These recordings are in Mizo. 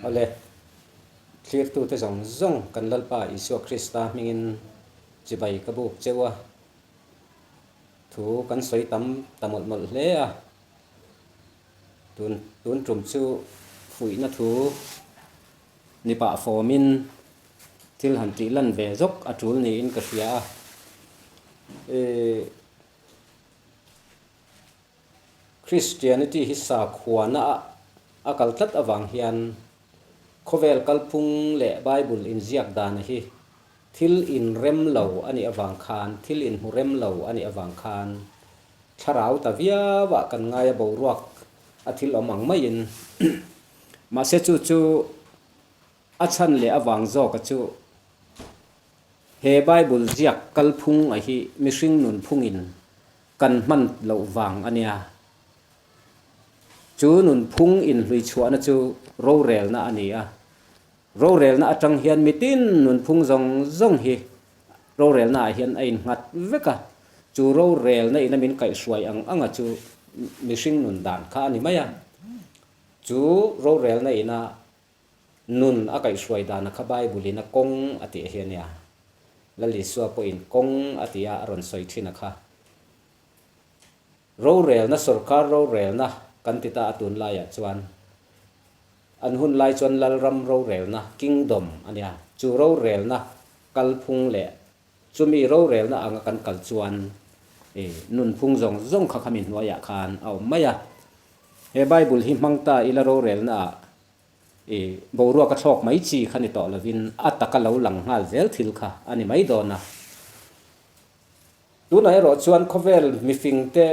Awle, thlirtute zawng zawng kan Lalpa Isua Krista hmingin chibai ka buk cheu a, thu kan sawi tam ta mawlh mawlh hle a, tun tun tum chu fuihna thu ni pah fawmin thil han tih lan ve zawk a tul niin ka hria a, ih. Christianity hi sakhuana a kal tlat avang hian khawvel kalphung leh Bible inziak dana hi thil inrem lo a nih avang khan, thil inhmu rem lo a nih avang khan thlarau ta viauah kan ngai a boruak a thil awm ang maiin. Mahse chu chu a chhan leh avang zawka chu he Bible ziak kalphung a hi mihring nunphungin Kan hman loh vang a nia. Chu nunphung inhlui chhuahna chu rorelna a ni a. Rorelna atang hian mitin nunphung zawng zawng hi rorelna ah hian a innghat vek a. Chu rorelna ina min kaihhruai ang anga chu mihring nun dan kha a ni mai a. Chu rorelna ina Nun a kaihhruai dana kha Bible-in a kawng a tih hi a nia. Lal Isua pawhin kawng a tih a a rawn sawi thin a kha. Rorelna, sorkar rorelna kan ti ta a tunlaiah chuan an hun lai chuan Lalram rorelna, kingdom, a nia. Chu rorelna kalphung leh chumi rorelna anga kan kal chuan nunphung zawng zawng kha khami hnuaiah khan a awm mai a. He Bible hi hmang ta ila rorelnaah I boruak a thlawk mai chi kha ni tawh lovin a taka lo lang nghal zel thil kha a ni mai dawn a. Tunah erawh chuan khawvel mifingte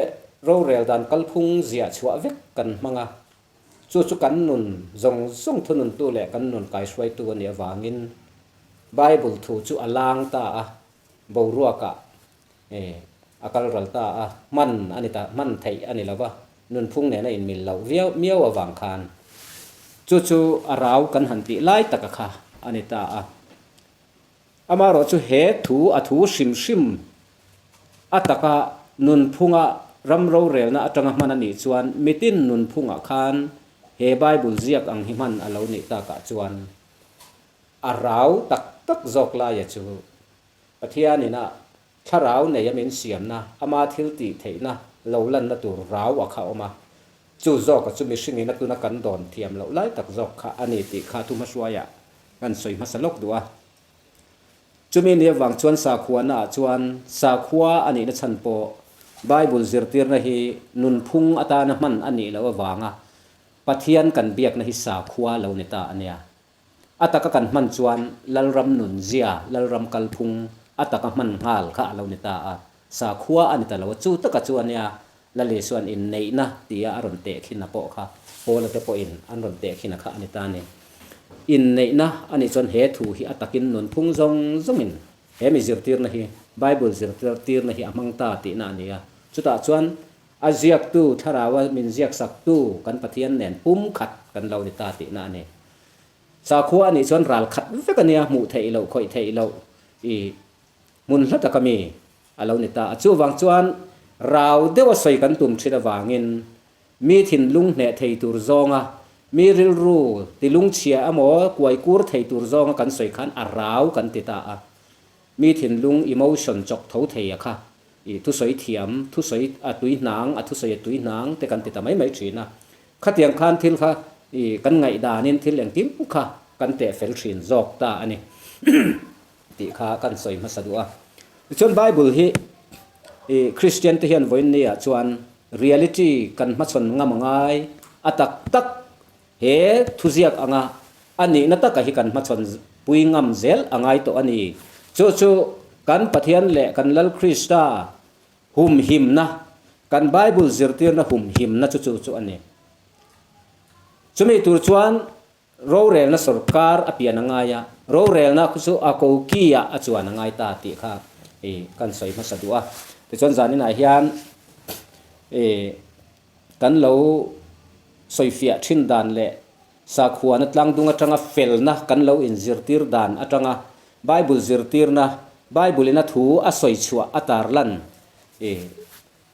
rorel dan kalphung ziah chhuah vek kan hmang a, chu chu kan nun zawng zawng thununtu leh kan nun kaihruaitu a nih avangin Bible thu chu a lang ta a, boruakah a kal ral ta a, hman a ni ta, hman theih a ni lo va, nunphung nena inmil loh viau miau avang khan chu chu a rau kan han tih lai taka kha a ni ta a. Amaherawh chu he thu a thu hrim hrim a taka nunphunga ram rorelna atanga hman a nih chuan mitin nunphungah khan he Bible ziak ang hi hman a lo nih takah chuan a rau tak tak zawk laia chu Pathianin a thlarau nei a min siamna, ama thil tih theihna lo lanna tur rau a kha awm a, chu zawka chu mihringin a tuna kan dawn thiam loh lai tak zawk kha a ni tih kha thuhmahruaiah kan sawi hmasa lawk duh a. Chumi ni avang chuan sakhuana ah chuan sakhua a nihna chhan pawh Bible zirtirna hi nunphung atana hman a nih loh avanga Pathian kan biakna hi sakhua lo ni ta a nia. A taka kan hman chuan Lalram nunzia, Lalram kalphung a taka hman nghal kha a lo ni ta a, sakhua a ni ta lo a, chu taka chu a nia Lal Isua'n inneihna tia a rawn tehkhin a pawh kha Paula te pawhin an rawn tehkhin a kha a ni ta a ni. Inneihna a nih chuan he thu hi a takin nunphung zawng zawngin he mi zirtirna hi Bible zirtirna hi a hmang ta tihna a ni a, chutah chuan a ziaktu Thlaraua min ziaksaktu kan Pathian nen pumkhat kan lo ni ta tihna a ni. Sakhua a nih chuan ral khat vek a nia, hmuh theih loh, khawih theih loh i hmun hla taka mi a lo ni ta a. Chuvang chuan rau deuha sawi kan tum thin avangin mi thinlung hneh thei tur zawnga, mi rilru tilungchhia emaw kuai kur thei tur zawnga kan sawi khan a rau kan ti ta a. Mi thinlung emotion chawk tho thei a kha i thusawi thiam, thusawi a tuihnang, a thusawi a tuihnang te kan ti ta mai mai thin a. Khatiang khan thil kha i kan ngaihdanin thil engkim kha kan teh fel thin zawk ta a ni tih kha kan sawi hmasa duh a. Tichuan Bible hi i Kristian te hian vawiin ni ah chuan reality kan hmachhawn ngam a ngai a tak tak he thuziak anga a nihna taka hi kan hmachhawn pui ngam zel a ngai tawh a ni. Chu chu kan Pathian leh kan Lal Krista Humhimna, Kan Bible zirtirna humhimna chu chu chu a ni. Chumi tur chuan rorelna sorkar a pian a ngai a, rorelna chu a koki ah a chuan a ngai ta tih kha i kan sawi hmasa duh a. Tichuan zaninah hian i kan lo sawifiah thin dan leh sakhuana tlangdung atanga felna kan lo inzirtir dan atanga Bible zirtirna, Bible in a thu a sawi chhuah a tarlan i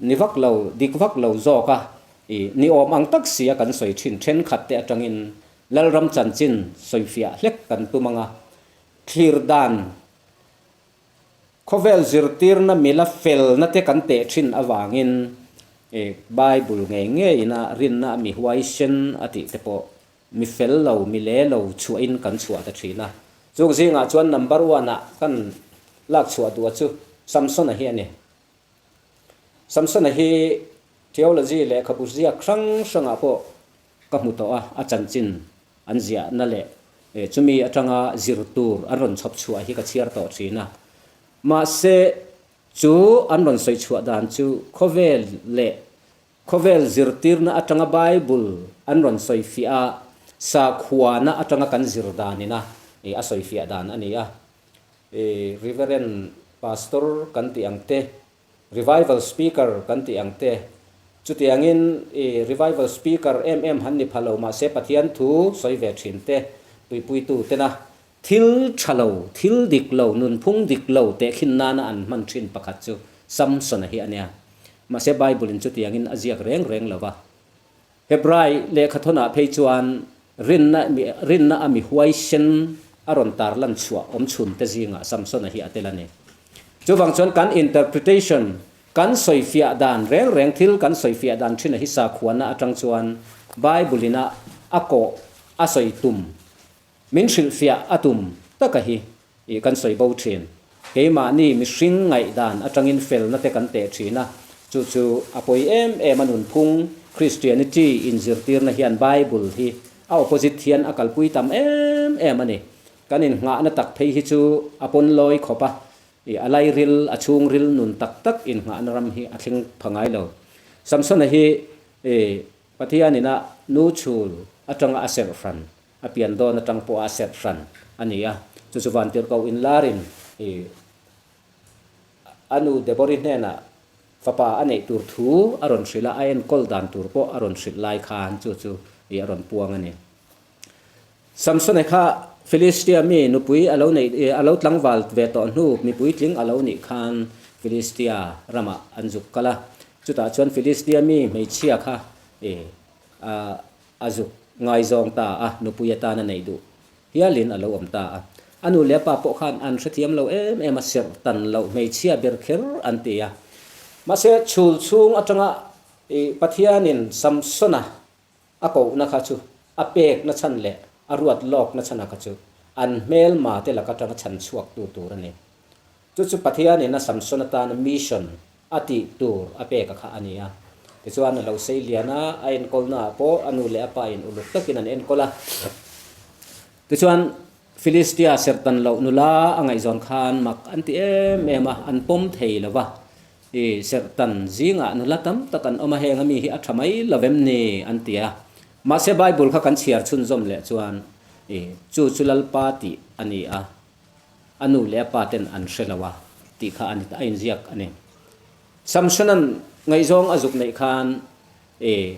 ni vak lo, dik vak lo zawk a, i ni awm ang tak sia kan sawi thin thenkhat te atangin. Lalram chanchin sawifiah hlek kan tum ang a, thlir dan khawvel zirtirna mila felna te kan teh thin avangin Bible ngei ngeiina rinna a mi huaisen a tih te pawh mi fel lo, mi le lo chhuahin kan chhuah ta thin a. Chung zingah chuan number one ah kan lak chhuah duh a chu Samsona hi a ni. Samsona hi theology lehkhabu ziak hrang hrangah pawh ka hmu tawh a, a chanchin an ziahna leh chumi atanga zir tur an rawn chhawp chhuah hi ka chhiar tawh thin a. Mahse, chu an rawn sawi chhuah dan chu khawvel leh khawvel zirtirna atanga Bible an rawn sawi fiah a, sakhuana atanga kan zir danina a sawi fiah dan a ni a. Reverend Pastor kan tih ang te, Revival Speaker kan tih ang te, chutiangin i Revival Speaker em em han ni pha lo mahse Pathian thu sawi ve thin te, tuipuitu tena thil tha lo, thil dik lo, nunphung dik lo tehkhin nana an hman thin pakhat chu Samsona hi a nia. Mahse Bible in chutiangin a ziak reng reng lo va. Hebrai lehkhathawnah phei chuan rinna rinna a mi huaisen a rawn tarlan chhuah awm chhun te zingah Samsona hi a tel a ni. Chuvang chuan kan interpretation, kan sawifiah dan reng reng thil kan sawifiah dan thin a hi sakhuana atang chuan Bible ina a kawh a sawi tum Min hrilhfiah a tum taka hi ih kan sawi bo thin. Keimahni mihring ngaihdan atangin felna te kan teh thin a, chu chu a pawi em em a nunphung Christianity inzirtirna hian Bible hi a opposite hian a kalpui tam em em a ni. Kan innghahna tak phei hi chu a pawn lawi khawp a, ih a lairil, a chhungril nun tak tak innghahna ram hi a thleng pha ngai lo. Samsona hi ih Pathianin a nu chhul atanga a serh hran A pian dawn atang pawha a serh hran a ni a, chu chu Vantirhkoh inlarin i a nu Debori hnenah fapa a neih tur thu a rawn hrilh a, a enkawl dan tur pawh a rawn hrilh lai khan chu chu i a rawn puang a ni. Samsone kha Filistia mi nupui a lo neih a lo tlangval ve tawh hnu mi puitling a lo nih khan Filistia ramah an zuk kal a, chutah chuan Filistia mi hmeichhia kha i a A zuk ngaizawng ta a, nupui atana neih duh hialin a lo awm ta a. A nu leh a pa pawh khan an hrethiam lo em em a, serh tan loh hmeichhia ber kher an ti a. Mahse, chhul chhung atanga i Pathianin Samsona a kohna kha chu a pekna chhan leh a ruat lawkna chhana kha chu an hmelma te lak atanga chhan chhuaktu tur a ni. Chu chu Pathianin a Samson atana mission a tih tur a pek a kha a ni a. Tichuan a lo sei lian a, a enkawlnaah pawh a nu leh a pa in uluk takin an enkawl a. Tichuan Philistia serhtan loh nula a ngaihzawn khan mak an ti em em a, an pawm thei lo va. I serhtan zingah nula tam tak an awm a, heng ami hi a tha mai lo vem ni an ti a. Mahse Bible kha kan chhiar chhunzawm leh chuan i chu chu Lalpa tih a ni a. A nu leh a pa ten an hre lo a tih kha a ni a inziak a ni. Samsona'n ngaihzawng a zuk neih khan i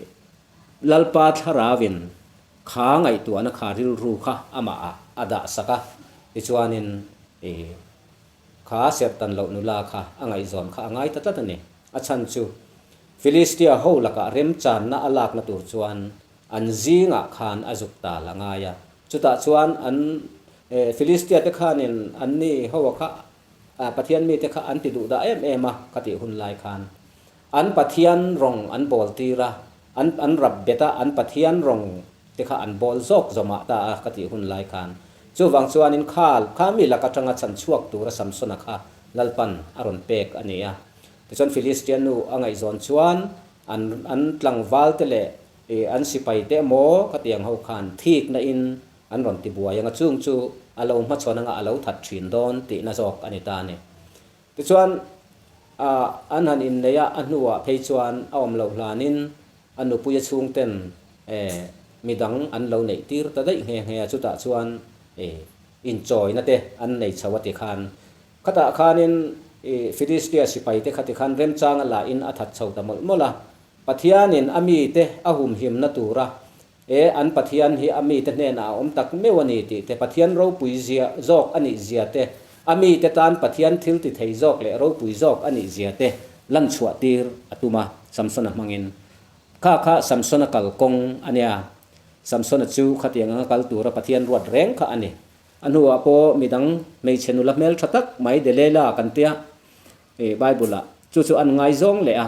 Lalpa thlarauin kha ngaihtuahna kha rilru kha amah ah a dah sak a, tichuanin i kha serhtan loh nula kha a ngaihzawn kha a ngai ta tlat a ni. A chhan chu Philistia ho lakah remchanna a lakna tur chuan An zingah khan a zuk tal a ngai a, chutah chuan an Philistia te khanin anni hoa kha Pathian mite kha an ti duh dah em em a ka tih hun lai khan an Pathian rawng an bawl tir a, an an rap bet a, an Pathian rawng te kha an bawl zawk zawmah ta a ka tih hun lai khan. Chuvang chuanin kha kha mi lak atanga chhan chhuak tura Samsona kha Lalpan a rawn pek a ni a. Tichuan Philistia nu a ngaihzawn chuan An an tlangval te leh i an sipai te emaw ka ti ang ho khan thikna in an rawn ti buai ang a, chung chu a lo hmachhawn anga a lo that thin dawn tihna zawk a ni ta a ni. Tichuan a an han inneih a, a hnuah phei chuan a awm loh hlanin a nupuia chhungten e midang an lo neih tir ta daih nghe nghe a, chutah chuan e inchawina te an nei chho a ti khan Khatah khanin i Philistia sipaite kha tikhan remchanga lahin a that chho ta mawlh mawlh a. Pathianin a mite a humhimna tura e an Pathian hi a mite hnenah a awm tak meuh a ni tih te, Pathian ropui zia zawk a nih zia te, a mite tan Pathian thil ti thei zawk leh ropui zawk a nih zia te lan chhuah tir a tum a, Samsona hmangin. Kha kha Samsona kalkawng a nia. Samsona chu khatiang anga kal tura Pathian ruat reng kha a ni. A hnuah pawh midang hmeichhe nula hmel tha tak mai Delilah kan tia Bible-ah chu chu an ngaizawng leh a.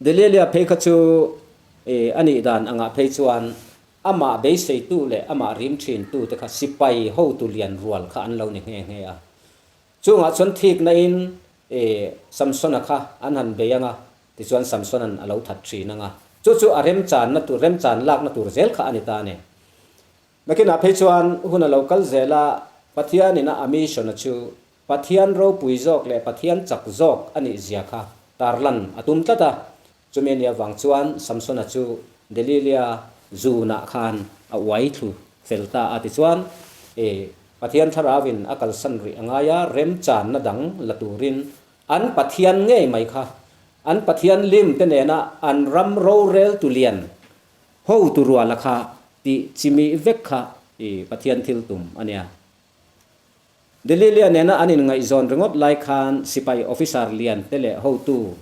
Delilah phei kha chu a nih dan angah phei chuan amah beiseitu leh amah rim thintu te kha sipai hotu lian rual kha an lo ni nghe nghe a. Chungah chuan thikna in Samsona kha an han bei ang a, tichuan Samsona'n a lo that thin ang a. Chu chu a remchanna tur, remchan lakna tur zel kha a ni ta a ni. Nakinah phei chuan hun a lo kal zel a, Pathianin a a mission-a chu Pathian ropui zawk leh Pathian chak zawk a nih zia kha tarlan a tum tlat a. Chumi a nih avang chuan Samsona chu Delilia zunah khan a uai thlu fel ta a. Tichuan, Pathian thlarauin a kalsan rih a ngai a, remchanna dang la turin an Pathian ngei mai kha, an Pathian lim te nena an ram rorel tu lian hotu ruala kha tih chimih vek kha Pathian thil tum a nia. Delilia nena an inngaihzawn ringawt lai khan sipai officer lian te leh hotu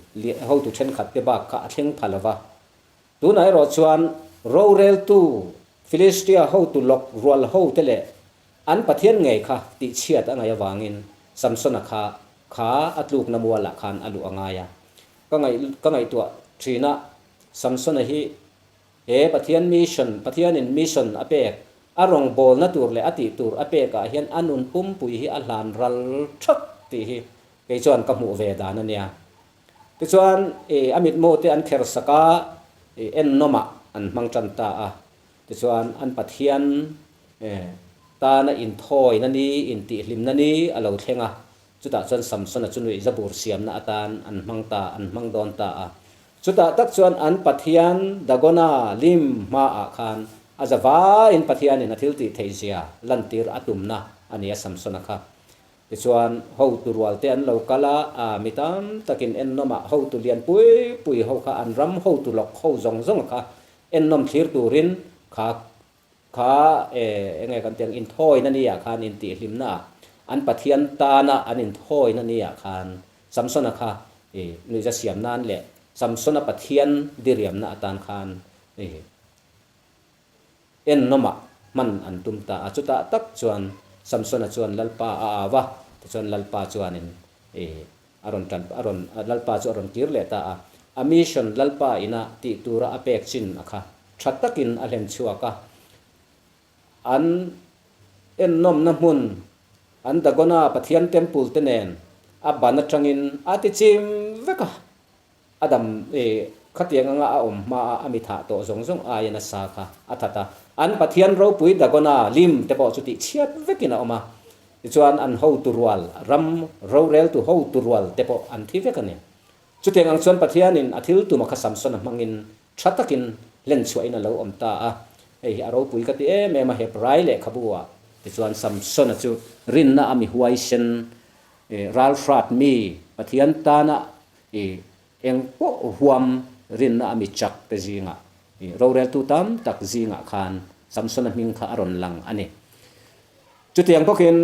hotu thenkhat te bak kha a thleng pha lo va. Tunah erawh chuan roreltu Philistia hotu lawk rual ho te leh an Pathian ngei kha tihchhiat a ngaih avangin Samsona kha kha a tlukna mualah khan a luh a ngai a. Ka ngaih ka ngaihtuah thin a, Samsona hi He Pathian mission, Pathianin mission a pek, a rawngbawlna tur leh a tih tur a pekah hian a nun pumpui hi a hlan ral thak tih hi kei chuan ka hmuh ve dan a nia. Tichuan a mitmu te an kher sak a, ennawmah an hmang tan ta a. Tichuan an Pathian tana inthawina ni, intihhlimna ni a lo thleng a. Chutah chuan Samsona chu nuih zabur siamna atan an hmang ta, an hmang dawn ta a. Chutah tak chuan an Pathian Dagona lim hmaah khan a zavaiin Pathianin a thil tih theihzia lantir a tumna a ni a Samsona kha. Tichuan, hotu rualte an lo kal a, a mi tam takin ennawmah hotu lian pui pui ho kha an ram hotu lawk ho zawng zawng kha ennawm thlir turin kha Kha e enge kan tih ang inthawina ni ah khan intihhlimna ah an Pathian tana an inthawina ni ah khan Samsona kha i nuihza siam nan leh Samsona Pathian diriamna atan khan i ennawmah hman an tum ta a. Chutah tak chuan Samsona chuan Lalpa a au a, tichuan Lalpa chuanin i a rawn tan a rawn Lalpa chu a rawn kir leh ta a. A mission Lalpa ina tih tura a pek chin a kha. Tha takin a hlen chhuak a, an ennawmna hmun, an Dagona Pathian temple te nen a ban atangin a ti chim vek a, a dam e khatiang anga a awm hma a a mi thah tawh zawng zawng aia nasa kha a that a, an Pathian ropui Dagona lim te pawh chu tih chhiat vekin a awm a, tichuan an hotu rual, ram roreltu hotu rual te pawh an thi vek a ni. Chutiang ang chuan Pathianin a thil tuma kha Samsona hmangin tha takin hlen chhuahin a lo awm ta a. Hei hi a ropui ka ti em em a, Hebrai lehkhabu-ah tichuan Samsona chu rinna a mi huaisen, ralhrat mi, Pathian tana eng pawh huam rinna a mi chak te zingah, roreltu tam tak zingah khan Samsona hming kha a rawn lang a ni. Chutiang bawkin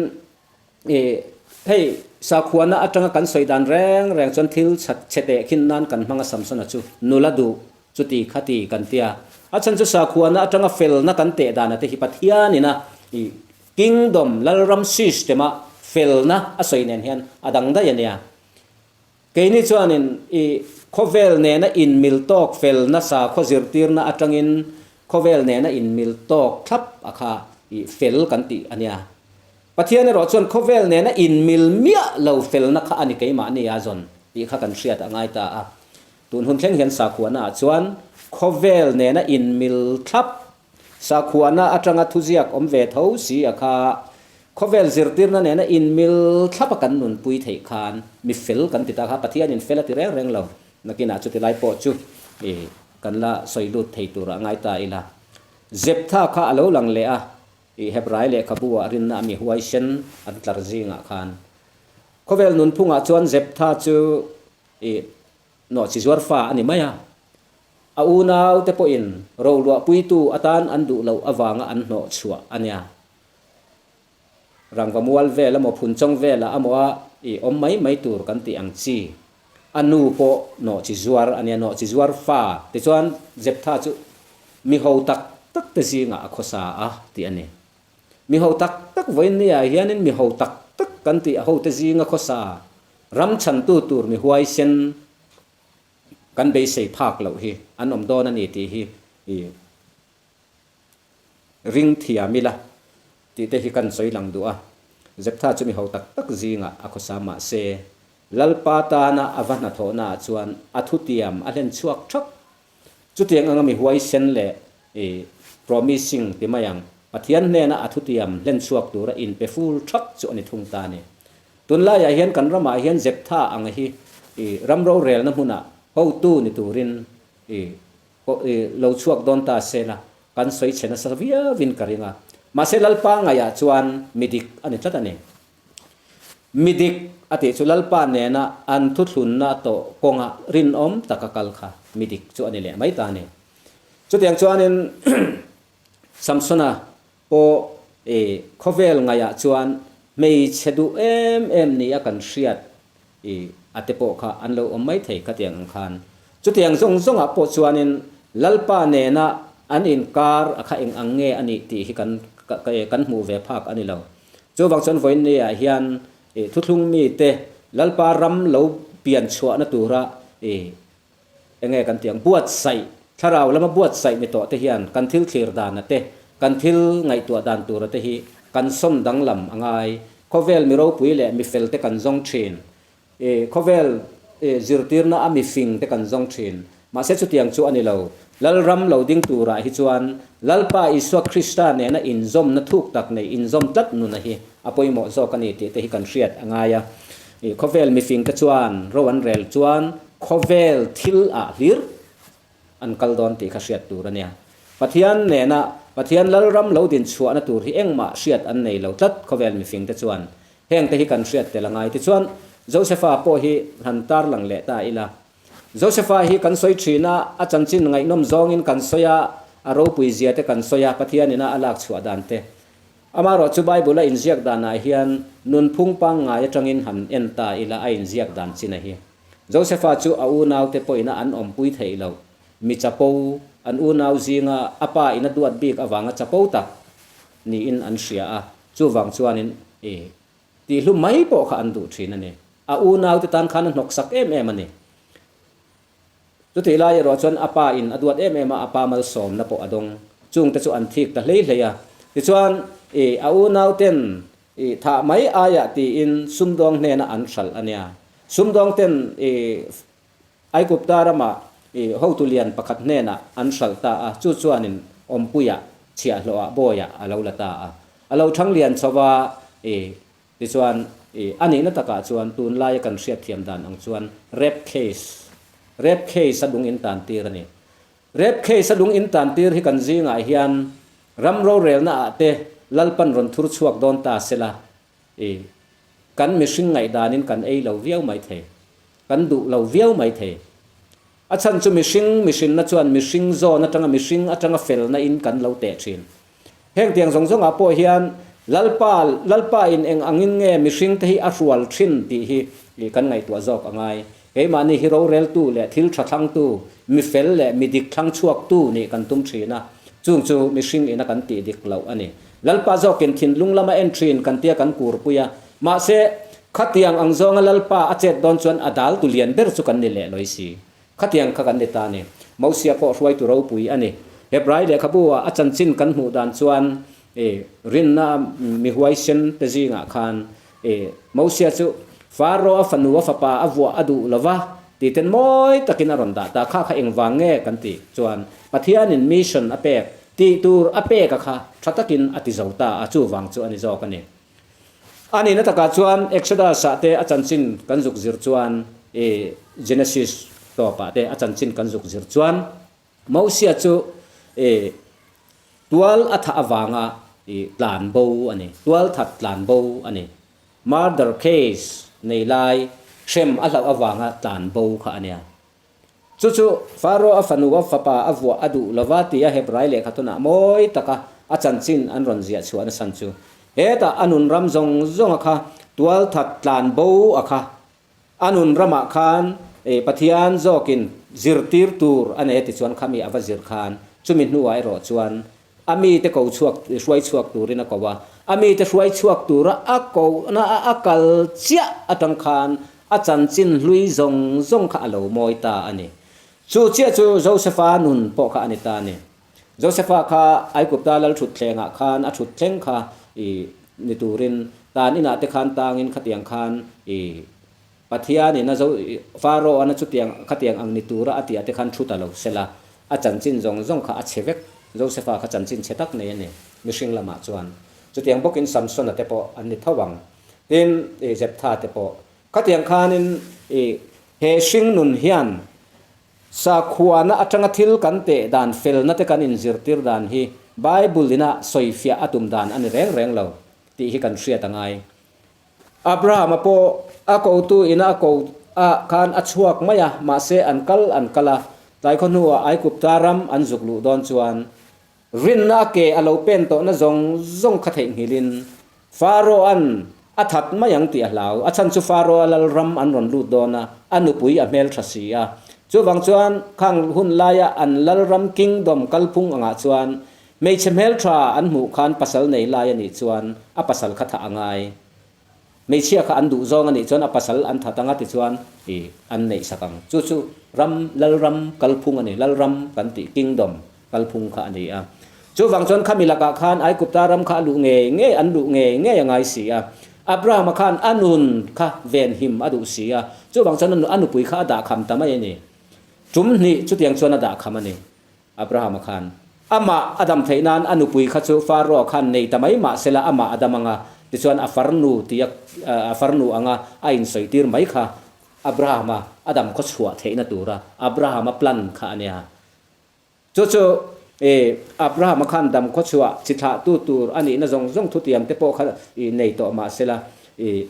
I, hei, sakhuana atanga kan sawi dan reng reng chuan thil chhat chhe teh khin nan kan hmang a Samsona chu nula duh chuti khati kan tia. A chhan chu sakhuana atanga felna kan teh dana te hi Pathianin a i kingdom, lalram system a felna a sawi nen hian a dang daih a nia. Keini chuanin i khawvel nena inmil tawk felna sakhaw zirtirna atangin khawvel nena inmil tawk thlap a kha i fel kan tih a nia. Pathian erawh chuan khawvel nena inmil miah lo felna kha a ni keimahni a zawn tih kha kan hriat a ngai ta a. Tun hun thleng hian sakhuana ah chuan khawvel nena inmil thlap Sakhuana atanga thuziak awm ve tho si a kha khawvel zirtirna nena inmil thlap a kan nunpui theih khan mi fel kan ti ta kha Pathianin fel a ti reng reng lo. Nakinah chuti lai pawh chu i kan la sawi lut thei turah ngai ta ila. Zeptha kha a lo lang leh a, i Hebrai lehkhabu ah rinna a mi huaisen an tlar zingah khan. Khawvel nunphungah chuan Zeptha chu i Nawhchi zuar fa a ni mai a, a unaute pawhin roluahpuitu atan an duh loh avanga an hnawh chhuah a nia. Rangva mual vel emaw phunchawng velah amaw a i awm mai mai tur kan tih ang chi. A nu pawh nawhchi zuar a nia, nawhchi zuar fa. Tichuan Jeptha chu. Mi ho tak tak te zingah a khawsa a tih a ni. Mi ho tak tak vawiin niah hianin mi ho tak tak kan tih a hote zinga khawsa ram chhantu tur mi huaisen kan beisei phak loh hi an awm dawn a ni tih hi i ring thiam ila tih te hi kan sawi lang duh a. Zeptha chu mi ho tak tak zingah a khawsa mahse Lalpa tana a va hnathawhnaah chuan a thutiam a hlen chhuak thak. Chutiang anga mi huaisen leh i promising ti mai ang, Pathian hnena a thutiam hlen chhuak tura inpe ful thak chu a ni thung ta a ni. Tunlaiah hian kan ramah hian Zeptha anga hi i ram rorelna hmunah hotu ni turin i i lo chhuak dawn ta se la, kan sawi chhe nasa viauin ka ring a. Mahse Lalpa ngaihah chuan mi dik a ni tlat a ni. Mi dik a tih chu Lalpa nena an thuthlunna tawh kawnga rinawm taka kal kha mi dik chu a ni leh mai ta a ni. Chutiang chuanin Samsona pawh i khawvel ngaihah chuan hmeichhe duh em em nia kan hriat i a te pawh kha an lo awm mai thei khatiang ang khan. Chutiang zawng zawngah pawh chuanin Lalpa nena an inkar a kha eng ang nge a nih tih hi kan kan hmuh ve phak a ni lo. Chuvang chuan vawiin niah hian i thuthlung mite Lalpa ram lo pian chhuahna tura i enge kan tih ang buatsaih, thlarau lama buatsaih ni tawh te hian kan thil thlir dana te, kan thil ngaihtuah dan tura te hi kan sawn danglam a ngai. Khawvel mi ropui leh mi fel te kan zawng thin. I khawvel i zirtirna a mi fing te kan zawng thin. Mahse chutiang chu a ni lo. Lalram lo ding turah hi chuan Lalpa Isua Krista nena inzawmna thuk tak nei inzawm tlat nuna hi a pawimawh zawk a ni tih te hi kan hriat a ngai a. I khawvel mifing te chuan ro an rel chuan khawvel thil ah hlir an kal dawn tih kha hriat tur a nia. Pathian nena Pathian Lalram lo din chhuahna tur hi engmah hriat an nei lo tlat khawvel mifing te chuan. Heng te hi kan hriat tel a ngai. Tichuan Josepha pawh hi han tarlang leh ta ila. Josepha hi kan sawi thin a, a chanchin ngaihnawm zawngin kan sawi a, a ropui zia te kan sawi a, Pathian ina a lak chhuah dan te. Amaherawh chu Bible a inziak danah hian nunphung pangngai atangin han en ta ila a inziak dan chin a hi. Josepha chu a unaute pawhin a an awmpui theih loh. Mi chapo, an unau zinga a pa in a duat bik avanga chapo tak niin an hria a, chuvang chuanin i tihlu mai pawh kha an duh thin a ni. A unaute tan khan a hnawksak em em a ni. Chutih lai erawh chuan a pa in a duat em em a, a pa malsawmna pawh a dawng. Chungte chu an thik ta hlei hlei a. Tichuan i a unauten I thah mai aiah tiin sumdawng hnena an hralh a nia. Sumdawng ten i Aigupta rama i hotu lian pakhat hnenah an hralh ta a, chu chuanin awmpuiah, chhiahhlawhah, bawiah a lo la ta a. A lo thang lian chho va, i tichuan i a nihna takah chuan tunlaia kan hriatthiam dan ang chuan rape case, rape case a lung intan tir a ni. Rape case a lung intan tir hi kan zingah hian ram rorelna ah te Lalpan rawn thur chhuak dawn ta sela i kan mihring ngaihdanin kan ei lo viau mai thei, kan duh lo viau mai thei. A chhan chu mihring mihrinna chuan mihring zawn atanga mihring atanga felna in kan lo teh thin. Heng tiang zawng zawngah pawh hian Lalpa, Lalpa in eng angin nge mihring te hi a hrual thin tih hi kan ngaihtuah zawk a ngai. Keimahni hi roreltu leh thil tha thlangtu, mi fel leh mi dik thlang chhuaktu nih kan tum thin a, chung chu mihring ina kan tih dik loh a ni. Lalpa zawkin thinlung lama en thin kan tia kan kurpui a, mahse khatiang ang zawnga Lalpa a chet dawn chuan a daltu lian ber chu kan ni leh lawi si. Khatiang kha kan ni ta a ni. Mosia pawh hruaitu ropui a ni. Hebrai lehkhabu-ah a chanchin kan hmuh dan chuan i rinna mi huaisen te zingah khan i Mosia chu Faro a fanu a fapa a vuah a duh lo va tih ten mawi takin a rawn dah ta. Kha kha engvang nge kan tih chuan Pathianin mission a pek tih tur a pek a kha tha takin a ti zo ta a, chuvang chu a ni zawk a ni. A nihna takah chuan Exodus-ah te a chanchin kan zuk zir chuan i Genesis tawpah te a chanchin kan zuk zir chuan Mosia chu i tual a thah avanga i tlan bo a ni, tual that tlan bo a ni. Murder case nei lai hrem a hlauh avanga tlan bo kha a nia. Chu chu Faro a fanu a fapa a vuah a duh lova tia Hebrai lehkha tunah mawi taka a chanchin an rawn ziah chhuah nasan chu. Hetah a nun ram zawng zawng a kha tualthat tlan bo a kha. A nun ramah khan Pathian zawkin zirtir tur a nei a ti chuan khami a va zir khan. Chumi hnuah erawh chuan a mite ko chhuak, hruai chhuak turin a ko a. A mite hruai chhuak tura a kohna a a kal chiah atang khan a chanchin hlui zawng zawng kha a lo mawi ta a ni. Chu chiah chu Josefa nun pawh kha a ni ta a ni. Josefa kha Aigupta lal thutthlengah khan a thutthleng kha i ni turin tan inah te khan tangin khatiang khan i Pathianin a zo Pharaoh-an a chutiang khatiang ang ni tura a tihah te khan thu ta lo sela, a chanchin zawng zawng kha a chhe vek. Josefa kha chanchin chhe tak nei a ni mihring lamah chuan. Chutiang bawkin Samsona te pawh an ni tho ang. Tin, i Jeptha te pawh. Khatiang khanin i he hring nun hian Sakhuana atanga thil kan teh dan felna te kan inzirtir dan hi Bible ina sawifiah a tum dan a ni reng reng lo tih hi kan hriat a ngai. Abrahama pawh a kotu ina a ko ah khan a chhuak mai a, mahse an kal an kal a, tlaikhaw hnuah Aigupta ram an zuk luh dawn chuan Rinna a ke a lo pen tawhna zawng zawng kha theihnghilhin Pharaoh-a'n a that mai ang tih a hlau. A chhan chu Pharaoh-a lalram an rawn lut dawn a, a nupui a hmeltha si a. Chuvang chuan khang hun laia an lalram kingdom kalphung angah chuan hmeichhe hmeltha an hmuh khan pasal nei lai a nih chuan a pasal kha thah a ngai. Hmeichhia kha an duh zawng a nih chuan a pasal an that anga tichuan i an neih sak ang. Chu chu ram, lalram kalphung a ni, lalram kan tih kingdom kalphung kha a ni a. Chuvang chuan khami lakah khan Aigupta ram kha a luh ngei ngei, an luh ngei ngei a ngai si a. Abrahama khan a nun kha venhim a duh si a, chuvang chuan a nupui kha a dahkham ta mai a ni. Tum hnih chutiang chuan a dahkham a ni. Abrahama khan amah a dam theih nan a nupui kha chu Pharaoh khan nei ta mai mah sela amah a dam anga, tichuan a farnu tia a farnu anga a insawi tir mai kha Abrahama a dam khaw chhuah theihna tura Abrahama plan kha a nia. Chu chu i Abrahama khan dam khaw chhuah chi thlahtu tur a nihna zawng zawng thutiam te pawh kha i nei tawh mah sela i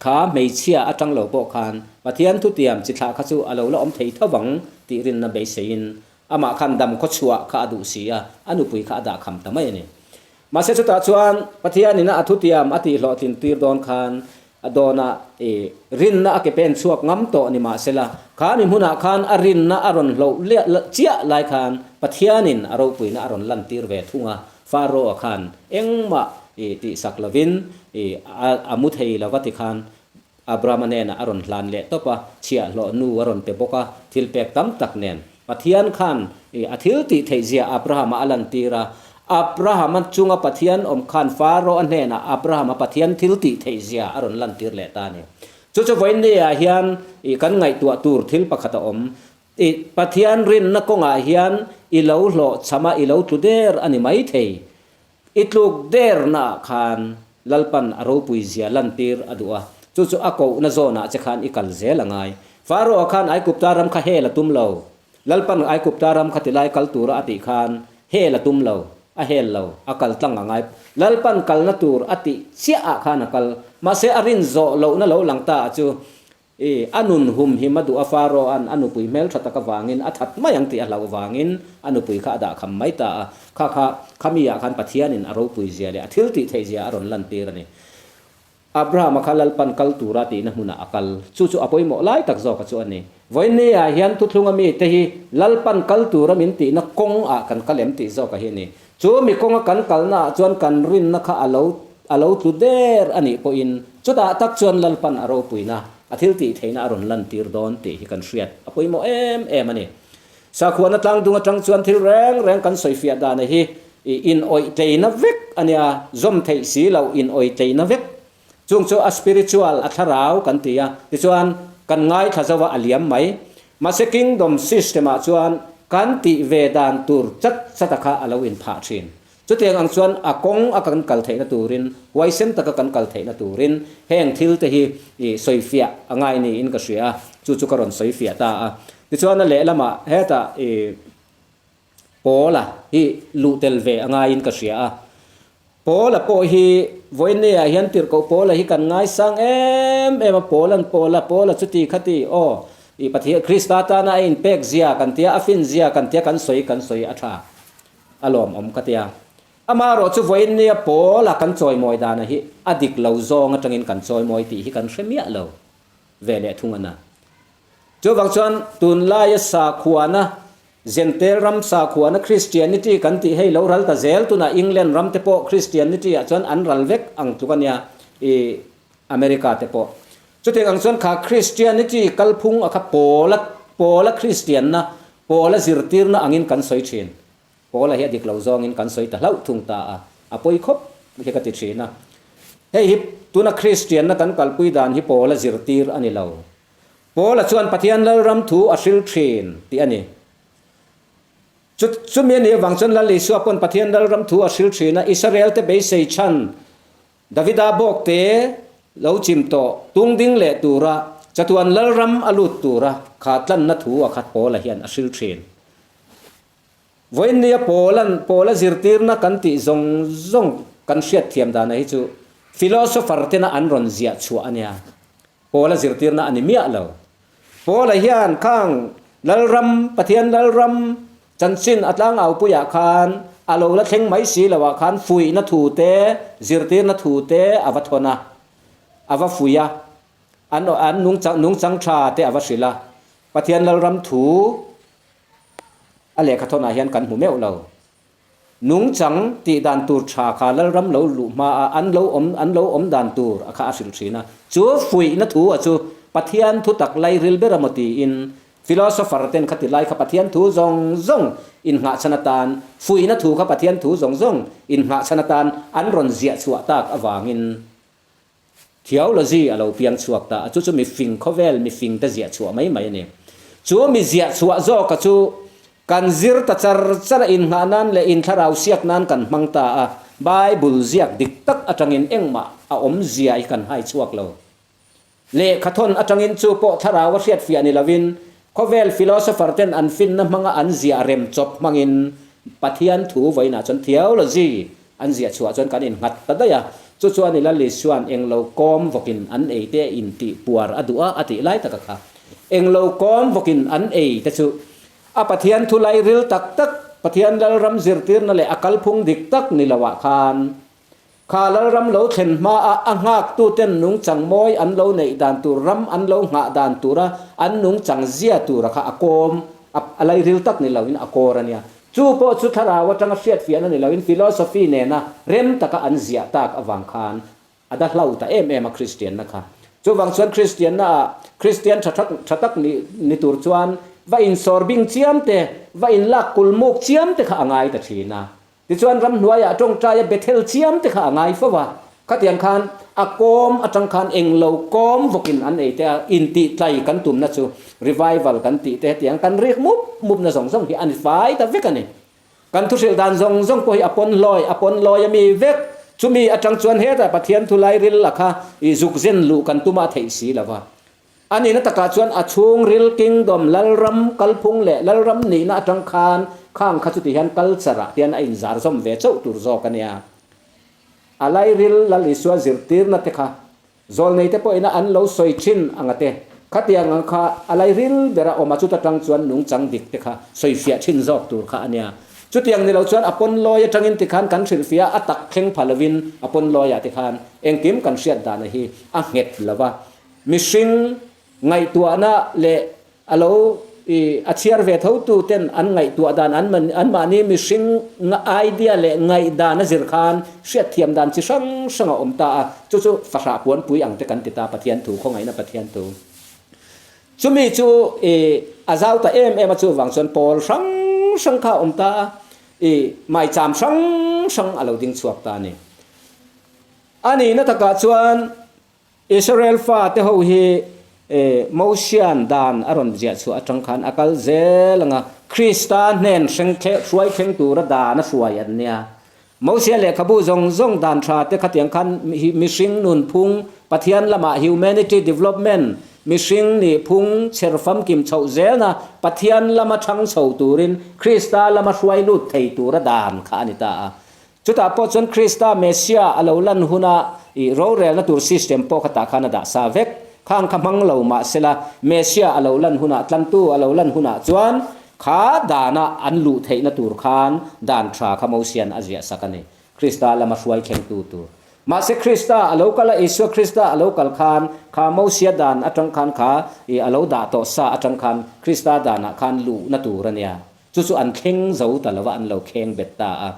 Kha hmeichhia atang lo pawh khan Pathian thutiam chi thlah kha chu a lo la awm thei tho vang tih rinna beiseiin amah khan dam khaw chhuah kha a duh si a, a nupui kha a dah kham ta mai a ni. Mahse chutah chuan Pathianin a thutiam a tih hlawhtlin tir dawn khan a dawnah i rinna a ke pen chhuak ngam tawh ni mahsela kha mi hmunah khan a rinna a rawn hloh chiah lai khan Pathianin a ropuina a rawn lantir ve thung a, Pharaoh-a khan engmah i tihsak lovin i a mu thei lo va ti khan Abrahama hnenah a rawn hlan leh tawp a, chhiahhlawh nu a rawn pe bawk a, thil pek tam tak nen. Pathian khan i a thil tih theih zia Abrahama a lantir a, Abrahama chunga Pathian awm khan Pharaoh-a hnenah Abrahama Pathian thil tih theih zia a rawn lantir leh ta a ni. Chu chu vawiinniah hian i kan ngaihtuah tur thil pakhat a awm. I Pathian rinna kawngah hian i lo hlawhchham a, i lo tlu der a ni mai thei. I tluk dernaah khan Lalpan a ropui zia lantir a duh a, chu chu a kohna zawnah che khan i kal zel a ngai. Pharaoh-a khan Aigupta ram kha hel a tum lo. Lalpan Aigupta ram kha tilai kal tura a tih khan hel a tum lo, a hel lo, a kal tlang a ngai. Lalpan kalna tur a tih chiahah khan a kal. Mahse a rin zawh lohna lo lang ta a chu I, a nun hum him a duh a Pharaoh-a'n a nupui hmeltha tak avangin a that mai ang tih a hlauh vangin a nupui kha a dah kham mai ta a. Kha kha khami-ah khan Pathianin a ropui zia leh a thil tih theih zia a rawn lantir a ni. Abraham-a kha Lalpan kal tura tihna hmunah a kal. Chu chu a pawimawh lai tak zawka chu a ni. Vawiinni-ah hian thuthlunga mite hi Lalpan kal tura min tihna kawngah kan kal em tih zawka hi a ni. Chu mi kawnga kan kalnaah chuan kan rinna kha a lo a lo tlu der a nih pawhin chutah tak chuan Lalpan a ropuina, a thil tih theihna a rawn lantir dawn tih hi kan hriat a pawimawh em em a ni. Sakhuana tlangdung atang chuan thil reng reng kan sawifiah dana hi i inawih tleina vek a nia, zawm theih si loh inawih tleina vek. Chung chu a spiritual, a thlarau kan ti a, tichuan kan ngaithla zo a, a liam mai. Mahse kingdom system ah chuan kan tih ve dan tur chat chat a kha a lo inphah thin. Chutiang ang chuan a kawng a kan kal theihna turin, huaisen taka kan kal theihna turin heng thil te hi i sawifiah a ngai niin ka hria a, chu chu ka rawn sawifiah ta a. Tichuan a lehlamah hetah i Paula hi luh tel ve a ngaiin ka hria a. Paula pawh hi vawiinniah hian tirhkoh Paula hi kan ngaisang em em a, Paula'n Paula, Paula chuti khati, aw, i Pathian Krista tana a inpek zia kan tia, a fin zia kan tia kan sawi kan sawi a tha a lawmawm ka tia. Amaherawh chu vawiinnia Paula kan chawimawi dana hi a dik lo zawng atangin kan chawimawi tih hi kan hre miah lo ve leh thung a na. Chuvang chuan tunlaia sakhuana. Jentail ram sakhuana Christianity kan tih hei lo ral ta zel tunah England ram te pawh Christianity ah chuan an ral vek ang tluk a nia i America te pawh. Chutiang ang chuan kha Christianity kalphung a kha Paula Paula Christianna Paula zirtirna angin kan sawi thin. Paula hi a dik lo zawngin kan sawi ta hlauh thung ta a, a pawi khawp hi ka ti thin a. Hei hi tuna Christianna kan kalpui dan hi Paula zirtir a ni lo. Paula chuan Pathian Lalram thu a hril thin tih a ni. Chu chumi a nih avang chuan Lal Isua pawn Pathian Lalram thu a hril thin a, Israelte beisei chhan Davida bawkte lo chim tawh tung ding leh tura chatuan Lalram a lut tura kha tlanna thu a khat Paula hian a hril thin. Vawiinnia Paula'n Paula zirtirna kan tih zawng zawng kan hriatthiam dana hi chu philosopher tena an rawn ziah chhuah a nia. Paula zirtirna a ni miah lo. Paula hian khang Lalram, Pathian Lalram chanchin a tlangaupuiah khan a lo la thleng mai si loah khan fuihna thu te, zirtirna thu te a va thawn a, a va fuih a, an an nungchang nungchang tha te a va hrilh a. Pathian Lalram thu a lehkha thawnah hian kan hmu meuh lo. Nungchang tih dan tur tha kha Lalram lo luh hma a an lo awm an lo awm dan tur a kha a hrilh thin a. Chu fuihna thu a chu Pathian thu tak lairil ber a maw tiin philosopher ten kha ti lai kha Pathian thu zawng zawng innghahchhan atan fuihna thu kha Pathian thu zawng zawng innghahchhan atan an rawn ziah chhuah tak avangin Theology a lo piang chhuak ta a, chu chu mifing khawvel mifing te ziah chhuah mai mai a ni. Chu mi ziah chhuah zawka chu kan zir ta char char a, innghah nan leh inthlarau siak nan kan hmang ta a, Bible ziak dik tak atangin engmah a awmzia hi kan hai chhuak lo. Lehkhathawn atangin chu pawh thlarau a hriatfiah ni lovin khawvel philosopher ten an finna hmanga an ziah rem chawp hmangin Pathian thu vawiinah chuan theology An ziah chhuah chuan kan innghat ta daih a, chu chuan i Lal Isua'n englo kawm vawkin an ei te intih puar a duh a a tih lai taka kha. Englo kawm vawkin an ei te chu a Pathian thu lairil tak tak, Pathian Lalram zirtirna leh a kalphung dik tak ni loah khan kha Lalram lo thlen hmaa a nghaktuten nungchang mawi an lo neih dan tur, ram an lo nghah dan tura an nungchang zia tura kha a kawm a lairil tak ni loin a kawr a nia. Chu pawh chu thlarau atanga hriatfiahna ni loin philosophy nena rem taka an ziah tak avang khan a da hlau ta em em a Kristianna kha. Chuvang chuan Kristianna ah Kristian tha tak tha tak ni ni tur chuan va insawr bing chiam te, va inlak kulmuk chiam te kha a ngai ta thin a. Tichuan ramhnuaiah tawngtaia Bethel chiam te kha a ngai fo a, khatiang khan a kawm atang khan englo kawm vawkin an ei te a, intih tlai kan tumna chu revival kan tih te hetiang kan rik mup mupna zawng zawng hi a ni fai ta vek a ni. Kan thuhrilh dan zawng zawng pawh hi a pawn hlawi a pawn lawi a mi vek, chumi atang chuan hetah Pathian thulai ril a kha i zuk zen luh kan tuma a theih si lo va. A nihna takah chuan a chhungril Kingdom, Lalram kalphung leh Lalram nihna atang khan khang kha chuti hian culture ah hian a inzar zawm ve chauh tur zawk a nia. A lairil Lal Isua zirtirna te kha zawlnei te pawhin a an lo sawi thin anga te khatiang ang kha a lairil bera awm a chuta tang chuan nungchang dik te kha sawifiah thin zawk tur kha a nia. Chutiang ni lo chuan a pawn lawi atangin tikhan kan hrilhfiah a tak thleng pha lovin a pawn lawiah tikhan engkim kan hriat dana hi a nghet lova. Mihring ngaihtuahna leh a lo i a chhiar ve tho tu ten an ngaihtuah dan an anmahni mihring idea leh ngaihdan a zir khan hriatthiam dan chi hrang hrang a awm ta a, chu chu fahrah puanpui ang te kan ti ta Pathian thu, khawngaihna Pathian thu. Chumi chu i a zau ta em em a chuvang chuan pawl hrang hrang kha a awm ta a, i maicham hrang hrang a lo ding chhuak ta a ni. A nihna takah chuan Israel fate ho hi Mosian dan a rawn ziah chhuah atang khan a kal zel ang a, Krista hnen hreng hruai thleng tura dan a hruai an nia. Mosia lehkhabu zawng zawng dan tha te khatiang khan mihring nunphung, Pathian lamah humanity development, mihring nih phung chher famkim chhoh zelna Pathian lama thang chho turin Krista lama hruai lut thei tura dan kha a ni ta a. Chutah pawh chuan Krista Messiah a lo lan huna i rorelna tur system pawh kha tah khan a dah sa vek. Khang kha hmang lo mah sela, Messiah a lo lan hunah, tlantu a lo lan hunah chuan kha dana an luh theihna tur khan dan tha kha Mosian a ziah sak a ni, Krista lama hruai thlengtu tur. Mahse Krista a lo kal a, Isua Krista a lo kal khan kha Mosia dan atang khan kha i a lo dah tawh sa atang khan Krista danah khan luhna tur a nia. Chu chu an thleng zo ta lova an lo kheng bet ta a.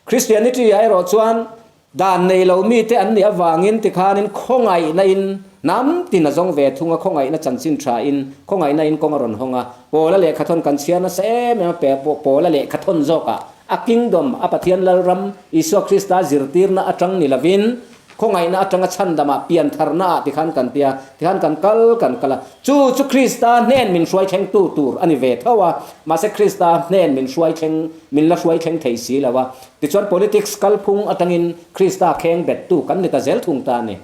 Christianity ah erawh chuan dan nei lo mite an nih avangin tikhanin khawngaihna in hnam tin a zawng ve thung a, khawngaihna chanchin tha in khawngaihna in kawng a rawn hawng a. Pawla lehkhathawn kan chhiar nasa em em a, Pawla lehkhathawn zawkah a kingdom, a Pathian Lalram, Isua Krista zirtirna atang ni lovin Khawngaihna atanga chhandamah piantharna ah tikhan kan tia, tikhan kan kal kan kal a. Chu chu Krista hnen min hruai thlengtu tur a ni ve tho a, mahse Krista hnen min hruai thleng, min la hruai thleng thei si lo a. Tichuan politics kalphung atangin Krista kheng bettu kan ni ta zel thung ta a ni.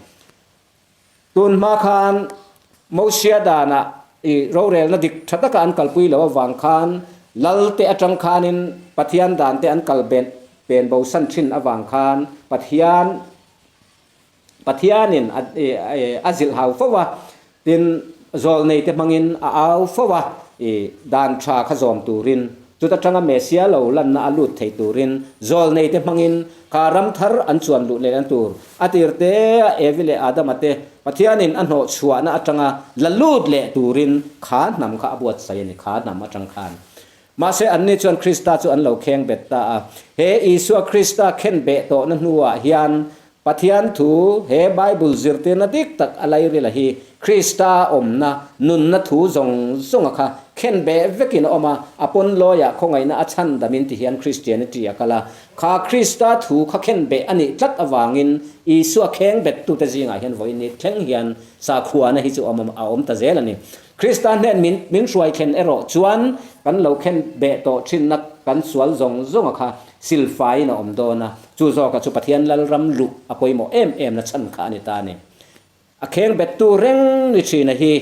Tun hma khan Mosia danah i rorelna dik tha taka an kalpui loh avang khan Lalte atang khanin Pathian dante an kal pen bosan thin avang khan Pathian Pathianin a zilh hau fo a, tin zawlneite hmangin a au fo a, i dan tha kha zawm turin Chuta tanga Messia lo lanna a lut thei turin zawlneite hmangin kha ram thar an chuan luh lehna tur a tir te a Evi leh Adama te Pathianin a hnawh chhuahna atanga la lut leh turin kha hnam kha a buatsaih a ni, kha hnam atang khan. Mahse anni chuan Krista chu an lo kheng bet ta a. He Isua Krista khen beh tawhna hnuah hian Pathian thu, he Bible zirtirna dik tak a lairila hi Krista awmna, nunna thu zawng zawnga kha khen beh vekin a awm a, a pawn lawiah khawngaihna a chhan damin ti hian Christianity a kal a. Kha Krista thu kha khen beh a nih tlat avangin Isua kheng bettute zingah hian vawiin ni thleng hian sakhuana hi chu awm a awm ta zel a ni. Krista hnen min min hruai thlen erawh chuan kan lo khen beh tawh thinna kan sual zawng zawnga kha silfaiin a awm dawn a, chu zawka chu Pathian Lalram luh a pawimawh em em na chhan kha a ni ta a ni. A kheng bettu reng ni thina hi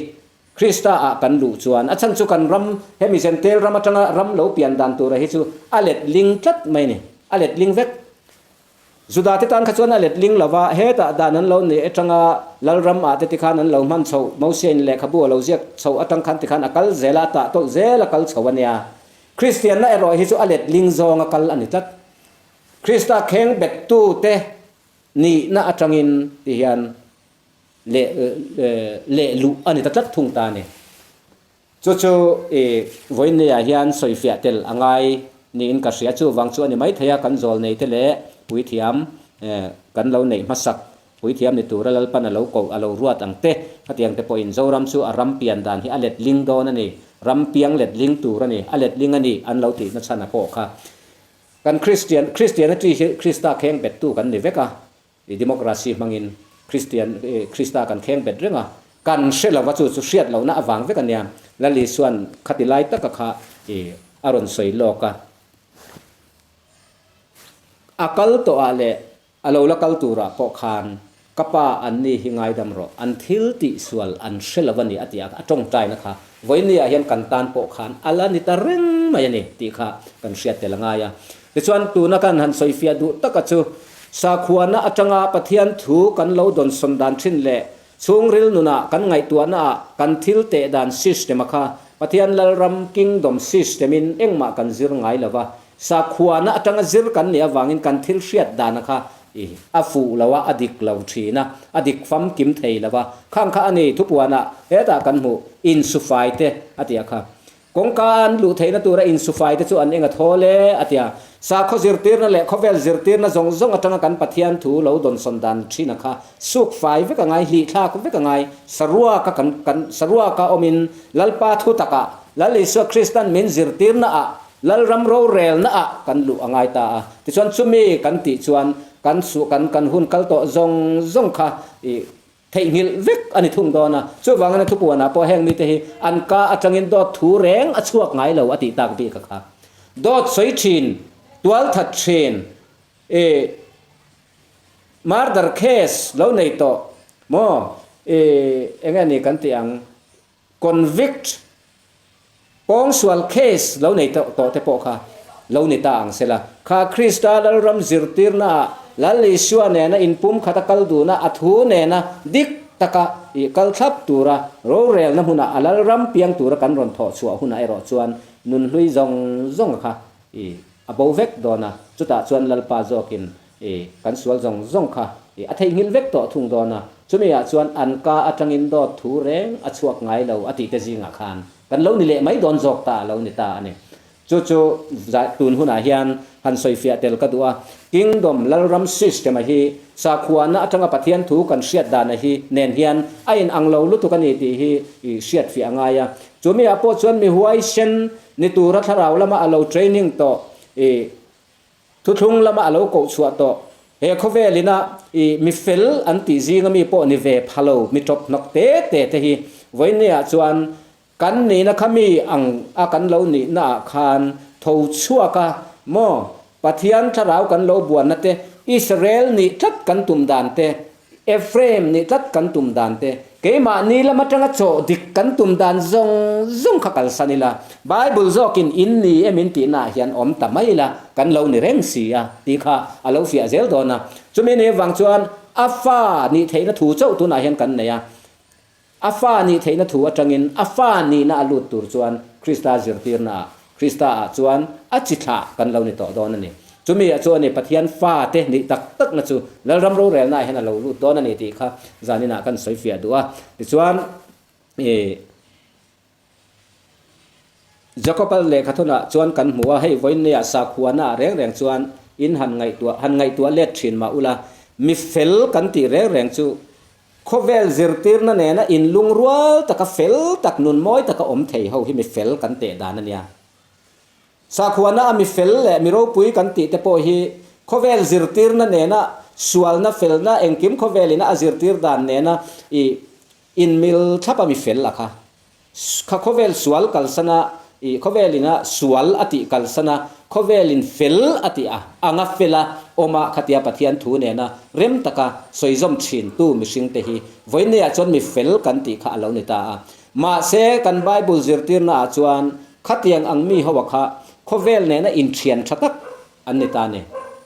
Krista ah kan luh chuan a chhan chu kan ram hemi Zentel ram atanga ram lo pian dan tura hi chu a let ling tlat mai a ni, a let ling vek. Juda te tan kha chuan a let ling lo va, hetah dan an lo neih atanga Lalram ah te tikhan an lo hman chhoh, Mosia in lehkhabu a lo ziak chhoh atang khan tikhan a kal zel a, a tah tawlh zel a kal chho a nia. Kristianna erawh hi chu a let ling zawng a kal a ni tlat. Krista kheng bettu te nihna atangin ti hian leh leh luh a ni ta tlat thung ta a ni. Chu chu i vawiinniah hian sawifiah tel a ngai niin ka hria. Chuvang chu a ni maithei a, kan zawl neite leh puithiam kan lo neih hmasak, puithiam ni tura Lalpan a lo koh, a lo ruat ang te. Khatiang te pawhin Zoram chu a ram pian dan hi a letling dawn a ni, ram piang letling tur a ni, a letling a ni an lo tihna chhan a pawh kha. Kan Kristian, Christianity hi Krista kheng bettu kan ni vek a. I democracy hmangin Kristian Krista kan kheng bet reng a, kan hre lova chu chu hriat lohna avang vek a nia. Lal Isua'n khati lai taka kha i a rawn sawi lawk a. A kal tawhah leh a lo la kal turah pawh khan ka pa an ni hi ngaidam rawh, an thil tihsual an hre lo a ni a ti a, a tawngtaina kha vawinia hian kan tan pawh khan a la ni ta reng mai a ni tih kha kan hriat tel a ngai a. Tichuan, tuna kan han sawifiah duh taka chu, sakhuana atanga Pathian thu kan lo dawnsawn dan thin leh chhungril nunah kan ngaihtuahnaah kan thil teh dan system-a kha Pathian Lalram, Kingdom, system-in engmah kan zir ngai lo va, sakhuana atanga zir kan nih avangin kan thil hriat dana kha i a fuh lo a, a dik lo thin a, a dik famkim thei lo va. Khang kha a ni, thupuanah hetah kan hmuh insufai te a ti a kha. Kawngka an luh theihna tura insufai te chu an eng a thawl e, a ti a. Sakhaw zirtirna leh khawvel zirtirna zawng zawng atanga kan Pathian thu lo dawnsawn dan thina kha suk fai vek a ngai, hlihthlak vek a ngai. Saruaka kan kan saruaka awmin Lalpa thu takah, Lal Isua Kristan min zirtirna ah, Lalram rorelna ah kan luh a ngai ta a. Tichuan chumi kan tih chuan kan su kan kan hun kal tawh zawng zawng kha i Theihnghilh vek a ni thung dawn a, chuvangin a thupuanah pawh heng mite hi an ka atangin dawt thu reng a chhuak ngai lo a tih tak bik a kha. Dawt sawi thin, tual that thin, i murder case lo nei tawh maw, i enge ni kan tih ang, Convict, pawngsual case lo nei tawh tawh te pawh kha lo ni ta ang sela. Kha Krista Lalram zirtirna ah Lal Isua nena inpum khat a kal duna a thu nena dik taka ih kal thlap tura rorelna hmunah a Lalram piang tura kan rawn thawh chhuah hunah erawh chuan nunhlui zawng zawng kha ih a bo vek dawn a, chutah chuan Lalpa zawkin I, kan sual zawng zawng kha i a theihnghilh vek tawh thung dawn a, chumi ah chuan an ka atangin dawt thu reng a chhuak ngai lo a tih te zingah khan kan lo ni leh mai dawn zawk ta a lo ni ta a ni. Chu chu tun hunah hian han sawifiah tel ka duh a. Kingdom, Lalram system-a hi sakhuana atanga Pathian thu kan hriat dana hi nen hian a inang lo lutuk a ni tih hi i hriatfiah a ngai a. Chumi ah pawh chuan mi huaisen ni tura thlarau lama a lo training tawh i thuthlung lama a lo koh chhuah tawh he khawvel ina i mi fel an tih zinga mi pawh ni ve pha lo mi tawp hnawk te te te hi vawiinni ah chuan Kan nihna kha mi ang a kan lo nihna ah khan tho chhuak a maw? Pathian thlarau kan lo buanna te, Israel nih tlat kan tum dan te, Ephraim nih tlat kan tum dan te, keimahni lam atanga chawh dik kan tum dan zawng zawng kha kalsan ila, Bible zawkin in ni em in tihna ah hian awm ta mai ila kan lo ni reng si a tih kha a lo fiah zel dawn a. Chumi ni avang chuan a fa nih theihna thu chauh tunah hian kan nei a. A fa nih theihna thu atangin a fa nihna a lut tur chuan Krista zirtirnaah, Krista-ah chuan a chi thlah kan lo ni tawh dawn a ni. Chumi ah chuan i Pathian fate nih tak takna chu Lalram rorelnaah hian a lo lut dawn a ni tih kha zaninah kan sawi fiah duh a. Tichuan i. Jakob-a lehkhathunah chuan kan hmu a, hei vawiinneia sakhuana ah reng reng chuan in han ngaihtuah han ngaihtuah let thin mah ula, mi fel kan tih reng reng chu khawvel zirtirna nena inlungrual taka fel tak nun mawi taka awm thei ho hi mi fel kan teh dan a nia. Sakhuana a mi fel leh mi ropui kan tih te pawh hi khawvel zirtirna nena sualna felna engkim khawvelina a zirtir dan nena i Inmil thlap a mi fel a kha. Kha khawvel sual kalsana i khawvel ina sual a tih kalsana khawvel in fel a tih a anga fela awm a khatia Pathian thu nena rem taka sawizawm thin tu mihring te hi vawiinneah chuan mi fel kan tih kha a lo ni ta a. Mahse kan Bible zirtirna ah chuan khatiang ang mi ho a kha khawvel nena inthian tha tak An ni ta ni.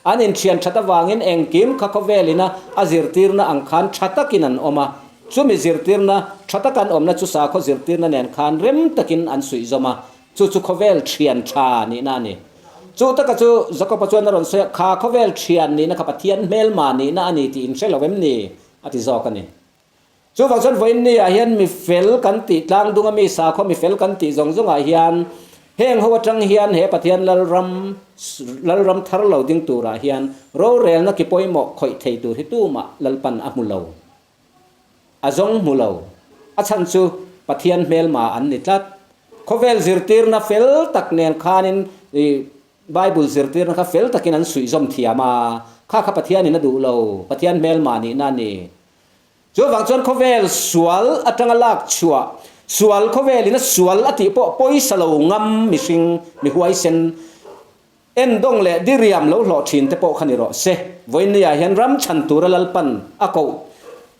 An inthian that avangin engkim kha khawvelina a zirtirna ang khan tha takin an awm a. Chumi zirtirna tha taka an awmna chu sakhaw zirtirna nen khan rem takin an suihzawm a, chu chu khawvel thian tha nihna a ni. Chu taka chu Jakob-a chuan a rawn sawi a, Kha khawvel thian nihna kha Pathian hmelma nihna a ni tih in hre lo em ni? a ti zawk a ni. Chuvang chuan vawiin ni ah hian mi fel kan tih tlang dung a mi sakhaw mi fel kan tih zawng zawng ah hian heng ho atang hian he Pathian Lalram Lalram thar lo ding tur ah hian rorelna ki pawimawh khawih thei tur hi tumah Lalpan a hmu lo. A zawng hmu lo. A chhan chu Pathian hmelma an ni tlat. Khawvel zirtirna fel tak nen khanin i Bible zirtirna kha fel takin an suihzawm thiam a, kha kha Pathianin a duh lo, Pathian hmelma nihna a ni. Chuvang chuan khawvel sual atanga lak chhuah, sual khawvelin a sual a tih pawh pawisa lo ngam mihring, mi huaisen, endawng leh diriam lo hlawh thin te pawh kha ni rawh se. Vawiinniah hian ram chhan tura Lalpan a koh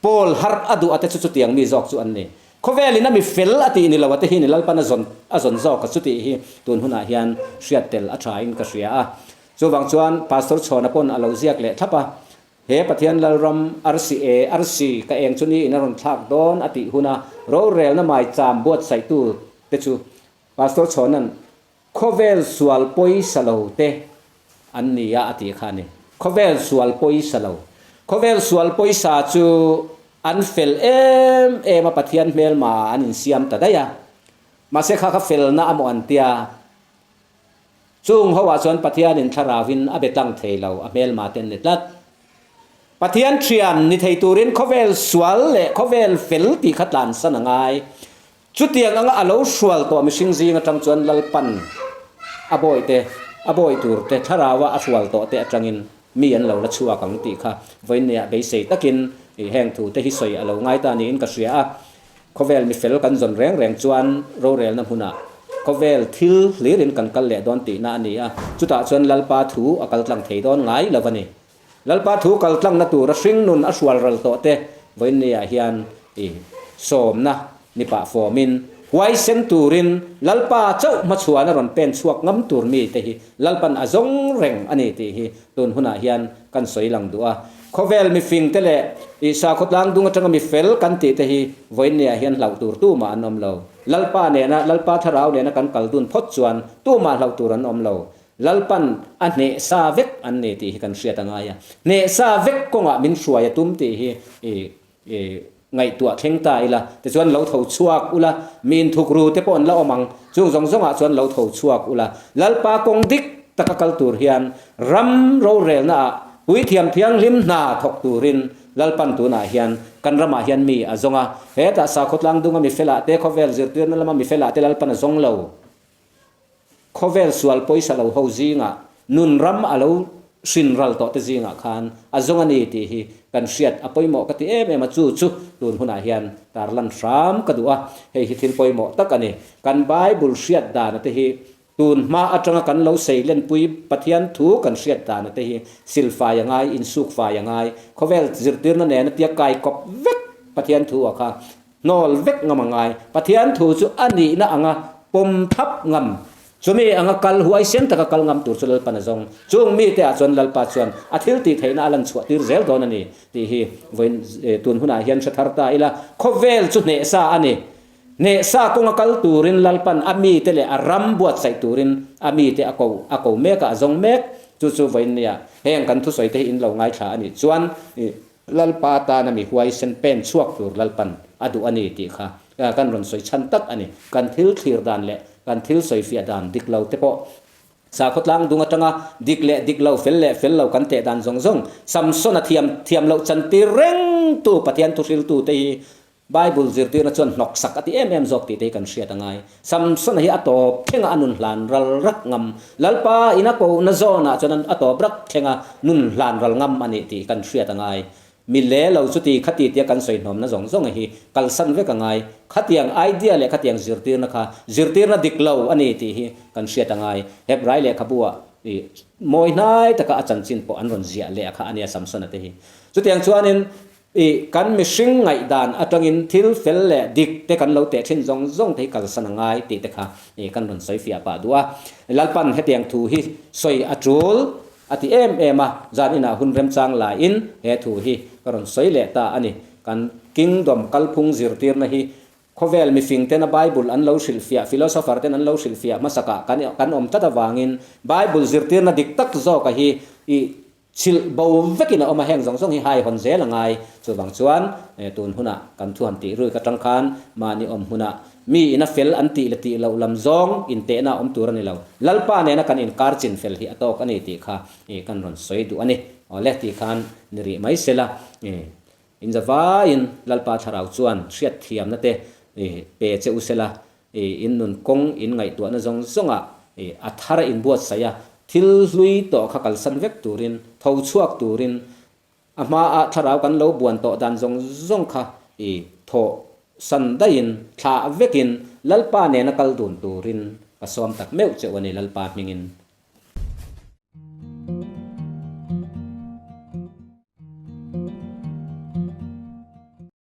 pawl harh a duh a te chu chutiang mi zawk chu an ni. Khawvelin a mi fel a tih ni lo a te hi ni Lalpan a zawn a zawn zawk a chutih hi tun hunah hian hriat tel a tha in ka hria a. Chuvang chuan Pastor Chhawna pawn a lo ziak leh thlap a. He Pathian Lalram arsi e arsi ka eng chu ni in a rawn thlak dawn a tih huna rorelna maicham buatsaihtu te chu Pastor Chhawna'n khawvel sual pawisa lo te an ni a a tih kha a ni. Khawvel sual pawisa lo. Khawvel sual pawisa chu an fel em em a Pathian hmelma ah an insiam ta daih a. Mahse kha kha felna a maw an tia. Chung ho ah chuan Pathianin thlarauin a be tlang thei lo, a hmelma te an ni tlat. Pathian thian ni thei turin khawvel sual leh khawvel fel tih kha tlansan a ngai. Chutiang anga a lo hrual tawh mihring zing atang chuan Lalpan a bawihte, a bawi turte thlaraua a hrual tawh te atangin mi an lo la chhuak ang tih kha vawiinneah beisei takin heng thu te hi sawi a lo ngai ta niin ka hria a. Khawvel mi fel kan zawn reng reng chuan rorelna hmunah khawvel thil hlirin kan kal leh dawn tihna a ni a, chutah chuan Lalpa thu a kal tlang thei dawn ngai lo a ni. Lalpa thu kal tlangna tura hringnun a hrual ral tawh te vawiinniah hian i sawmna ni pah fawmin huaisen turin Lalpa chauh hmachhuan a rawn pen chhuak ngam tur mi te hi Lalpan a zawng reng a ni tih hi tun hunah hian kan sawi lang duh a. Khawvel mifing te leh i sakhawtlang dung atanga mifel kan tih te hi vawiinniah hian hlauh tur tumah an awm lo. Lalpa nena, Lalpa thlarau nena kan kal dun phawt chuan tumah hlauh tur an awm lo. Lalpan a hneh sa vek an ni tih hi kan hriat a ngai a. Hneh sa vek kawngah min hruai a tum tih hi i i. Ngaihtuah thleng ta ila, tichuan lo tho chhuak ula, mi inthukru te pawh an la awm ang, chung zawng zawngah chuan lo tho chhuak ula. Lalpa kawng dik taka kal tur hian ram rorelna ah puithiam thianghlim hna thawk turin Lalpan tunah hian kan ramah hian mi a zawng a, hetah sakhaw tlangdunga mi felah te, khawvel zirtirna lama mi felah te Lalpan a zawng lo. Khawvel sual pawisa lo ho zingah nun ram a lo hrin ral tawh te zingah khan a zawng a ni tih hi kan hriat a pawimawh ka ti em em a, chu chu tun hunah hian tarlan hram ka duh a, hei hi thil pawimawh tak a ni. Kan Bible hriat dana te hi tun hma atanga kan lo sei lenpui Pathian thu kan hriat dana te hi silfai a ngai, insukfai a ngai, khawvel zirtirna nena tia kaikawp vek Pathian thu a kha Hnawl vek ngam a ngai. Pathian thu chu a nihna anga pawm thap ngam. Chumi anga kal huaisen taka kal ngam tur chu Lalpan a zawng. Chung mite ah chuan Lalpa chuan a thil tih theihna a lan chhuah tir zel dawn a ni tih hi vawiin tun hunah hian hre thar ta ila. Khawvel chu hnehsa a ni. Hnehsa kawnga kal turin Lalpan a mite leh a ram buatsaih turin a mite a ko a ko mek a, a zawng mek. Chu chu vawiin nia heng kan thusawi te hi in lo ngaithla a nih chuan Lalpa tana mi huaisen pen chhuak tur Lalpan a duh a ni tih kha kan rawn sawi chhan tak a ni. Kan thil thlir dan leh kan thil sawi fiah dan dik lo te pawh sakhaw tlang dung atanga dik leh dik lo, fel leh fel lo kan teh dan zawng zawng Samsona thiam thiam loh chantir rengtu Pathian thuhriltu te hi Bible zirtirna chuan hnawksak a ti em em zawk tih te hi kan hriat a ngai. Samsona hi a tawp thlenga a nun hlan ral rak ngam. Lalpa in a kohna zawnah chuan a tawp rak thlenga nun hlan ral ngam a nih tih kan hriat a ngai. Mi le lo chuti khati tia kan sawi hnawmna zawng zawng hi kalsan vek a ngai. Khatiang idea leh khatiang zirtirna kha zirtirna dik lo a ni tih hi kan hriat a ngai. Hebrai lehkhabu ah i mawi hnai taka a chanchin pawh an rawn ziah leh a kha a nia Samsona te hi. Chutiang chuanin I kan mihring ngaihdan atangin thil fel leh dik te kan lo teh thin zawng zawng te hi kalsan a ngai tih te kha i kan rawn sawi fiah pah duh a. Lalpan hetiang thu hi sawi a tul a ti em em a, zan inah hun remchang laiin he thu hi ka rawn sawi leh ta a ni. Kan Kingdom kalphung zirtirna hi khawvel mifing tena Bible an lo hrilhfiah, philosopher ten an lo hrilhfiah hmasakah kan kan awm tlat avangin Bible zirtirna dik tak zawka hi i Chhilh bo vekin a awm a, heng zawng zawng hi hai hawn zel a ngai. Chuvang chuan tun hunah kan thu han tih ruik atang khan mahni awm hmunah mi ina fel an tih leh tih loh lam zawng intehna a awm tur a ni lo. Lalpa nena kan inkar chin fel hi a tawk a ni tih kha kan rawn sawi duh a ni. Awle tih khan ni rih mai sela inzavaiin Lalpa thlarau chuan hriatthiamna te pe che u sela I in nun kawng in ngaihtuahna zawng zawngah i a thar a inbuatsaih a, thil hlui tawh kha kalsan vek turin, tho chhuak turin, a hmaah thlarau kan lo buan tawh dan zawng zawng kha i thawh san daihin, thlah vekin Lalpa nena kal dun turin ka sawm tak meuh cheuh a ni Lalpa hmingin.